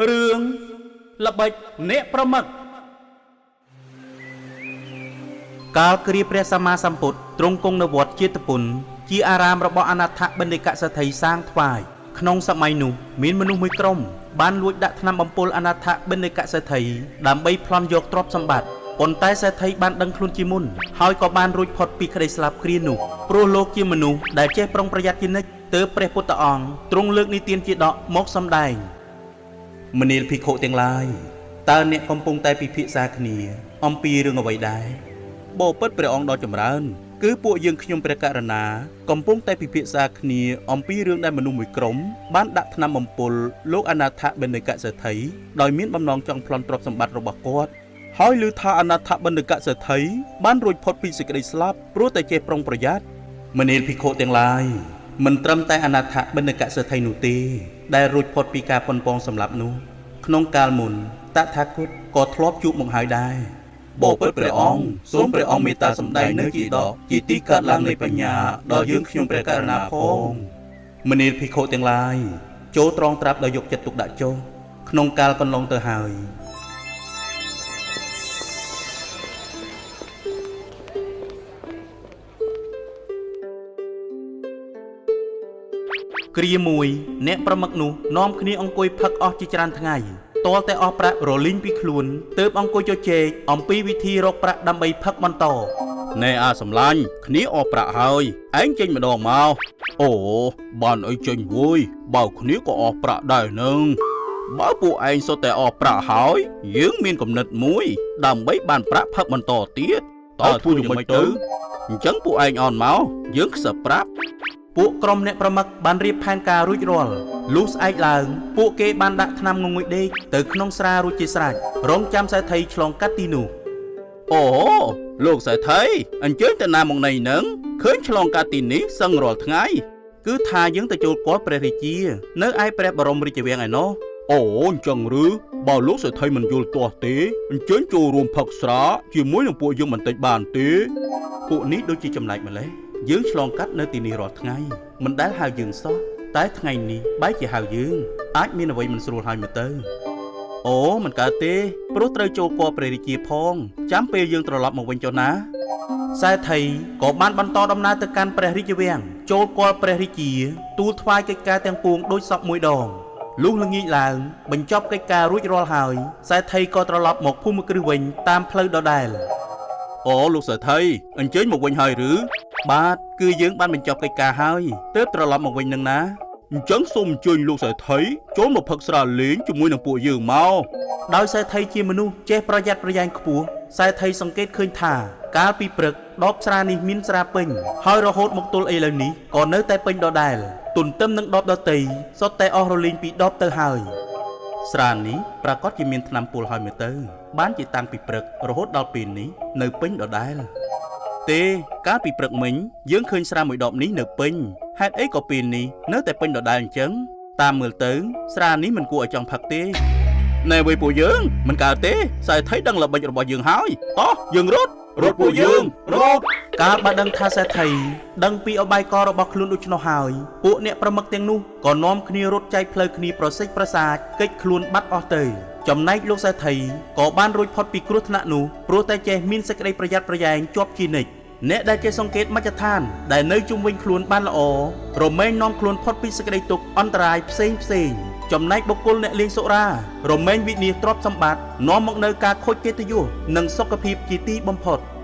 រឿងល្បិចអ្នកប្រមឹកកាលគ្រាព្រះសម្មាសម្ពុទ្ធទ្រង់គង់នៅវត្តចេតពុនជាអារាមរបស់អនាថបណ្ឌិកសេដ្ឋីសាងថ្វាយក្នុងសម័យនោះមានមនុស្សមួយក្រុមបានលួចដាក់ថ្នាំបំពុលអនាថបណ្ឌិកសេដ្ឋីដើម្បីប្លន់យកទ្រព្យសម្បត្តិប៉ុន្តែសេដ្ឋីបានដឹងខ្លួនជាមុនហើយក៏បានរួចផុតពីក្តីស្លាប់គ្រានោះព្រោះលោកជាមនុស្សដែលចេះប្រុងប្រយ័ត្នជានិច្ចទើបព្រះពុទ្ធអង្គទ្រង់លើកនិទានជាដកមកសម្ដែង មនាលភិក្ខុទាំងឡាយតើអ្នកកំពុងតែពិភាក្សាគ្នា អំពីរឿងអ្វីដែរបបិទ្ធព្រះអង្គដ៏ចម្រើន គឺពួកយើងខ្ញុំព្រះករណា កំពុងតែពិភាក្សាគ្នាអំពីរឿងដែលមនុស្សមួយក្រុមបានដាក់ថ្នាំបំពុលលោកអនាថបណ្ឌិកសេដ្ឋីដោយមានបំណងចង់ប្លន់ទ្រព្យសម្បត្តិរបស់គាត់ហើយឮថាអនាថបណ្ឌិកសេដ្ឋីបានរួចផុតពីសេចក្តីស្លាប់ព្រោះតែចេះប្រុងប្រយ័ត្នមនាលភិក្ខុទាំងឡាយមិនត្រឹមតែអនាថបណ្ឌិកសេដ្ឋីនោះទេដែលរួចផុតពីការប៉ុនប៉ងសម្លាប់នោះ ក្នុងកាលមុនតថាគតក៏ធ្លាប់ជួបមកហើយដែរបបិទ្ធព្រះអង្គសូមព្រះអង្គមេត្តាសម្ដែងនៅជាដកជាទីកើតឡើងនៃបញ្ញាដល់យើងខ្ញុំព្រះករុណាផងមនាលភិក្ខុទាំងឡាយចូលត្រងត្រាប់ដោយយកចិត្តទុកដាក់ចុះក្នុងកាលកន្លងទៅហើយ គ្រាមួយអ្នកប្រមឹកនោះនាំគ្នាអង្គុយផឹកអស់ជាច្រើនថ្ងៃទាល់តែអស់ប្រាក់រលីងពីខ្លួនទើបអង្គុយជជែកអំពីវិធីរកប្រាក់ដើម្បីផឹកបន្តណែអាសំឡាញ់គ្នាអស់ប្រាក់ហើយឯងចេញម្ដងមកអូបានអីចេញវើយបើគ្នាក៏អស់ប្រាក់ដែរនឹងបើពួកឯងសុទ្ធតែអស់ប្រាក់ហើយយើងមានគំនិតមួយដើម្បីបានប្រាក់ផឹកបន្តទៀតតើធ្វើយ៉ាងម៉េចទៅអញ្ចឹងពួកឯងអនមកយើងខ្សឹបប្រាប់ ពួកក្រុមអ្នកប្រមឹកបានរៀបផែនការរួចរាល់លុះស្អែកឡើងពួកគេបានដាក់ថ្នាំងងុយដេកទៅក្នុងស្រារួចជាស្រេចរងចាំសេដ្ឋីឆ្លងកាត់ទីនោះអូលោកសេដ្ឋីអញ្ជើញទៅណាមកណីនឹងឃើញឆ្លងកាត់ទីនេះសឹងរាល់ថ្ងៃគឺថាយើងទៅចូលគាល់ព្រះរាជានៅឯព្រះបរមរាជវាំងឯណោះអូអញ្ចឹងឬបើលោកសេដ្ឋីមិនយល់ទាស់ទេអញ្ជើញចូលរួមផឹកស្រាជាមួយនឹងពួកយើងបន្តិចបានទេពួកនេះដូចជាចម្លែកម្លេះយើងឆ្លងកាត់នៅទីនេះរាល់ថ្ងៃមិនដែលហៅយើងសោះតែថ្ងៃនេះបែរជាហៅយើងអាចមានអ្វីមិនស្រួលហើយមើលទៅអូមិនកើតទេព្រោះត្រូវចូលគាល់ព្រះរាជាផងចាំពេលយើងត្រឡប់មកវិញចុះណាសេដ្ឋីក៏បានបន្តដំណើរទៅកាន់ព្រះរាជវាំងចូលគាល់ព្រះរាជាទូលថ្វាយកិច្ចការទាំងពួងដូចសពមួយដងលុះល្ងាចឡើងបញ្ចប់កិច្ចការរួចរាល់ហើយសេដ្ឋីក៏ត្រឡប់មកភូមិគ្រឹះវិញតាមផ្លូវដដែល អូលោកសេដ្ឋីអញ្ជើញមកវិញហើយឬបាទគឺយើងបានបញ្ចប់កិច្ចការហើយទើបត្រឡប់មកវិញនឹងណាអញ្ចឹងសូមអញ្ជើញលោកសេដ្ឋីចូលមកផឹកស្រាលេងជាមួយនឹងពួកយើងមកដោយសេដ្ឋីជាមនុស្សចេះប្រយ័ត្នប្រយែងខ្ពស់សេដ្ឋីសង្កេតឃើញថាកាលពីព្រឹកដបស្រានេះមានស្រាពេញហើយរហូតមកទល់ឥឡូវនេះក៏នៅតែពេញដដែលទន្ទឹមនឹងដបដតីសុទ្ធតែអស់រលីងពីដបទៅហើយ ស្រានេះប្រកាសជាមានថ្នាំពុលហើយមើលទៅ បានជាតាំងពីព្រឹករហូតដល់ពេលនេះនៅពេញដដែលទេកាលពីព្រឹកមិញយើងឃើញស្រាមួយដបនេះនៅពេញហេតុអីក៏ពេលនេះនៅតែពេញដដែលអញ្ចឹងតាមមើលទៅស្រានេះមិនគួរឲ្យចង់ផឹកទេណែវ៉ៃពួកយើងមិនកើតទេសេដ្ឋីដឹងល្បិចរបស់យើងហើយតោះយើងរត់រត់ពួកយើងរត់កាលបើដឹងថាសេដ្ឋីដឹងពីអបាយកលរបស់ខ្លួនដូច្នោះហើយពួកអ្នកប្រមឹកទាំងនោះក៏នាំគ្នារត់ចែកផ្លូវគ្នាប្រសិចប្រសាចគេចខ្លួនបាត់អស់ទៅចំណែកលោកសេដ្ឋីក៏បានរួចផុតពីគ្រោះថ្នាក់នោះព្រោះតែចេះមានសេចក្តីប្រយ័ត្នប្រយែងជាប់ជានិច្ចអ្នកដែលចេះសង្កេតមជ្ឈដ្ឋានដែលនៅជុំវិញខ្លួនបានល្អរមែងនាំខ្លួនផុតពីសេចក្តីទុក្ខអន្តរាយផ្សេងផ្សេងចំណែកបុគ្គលអ្នកលេងសុរារមែងវិនាសទ្រព្យសម្បត្តិនាំមកនូវការខូចកិត្តិយសនិងសុខភាពជាទីបំផុត។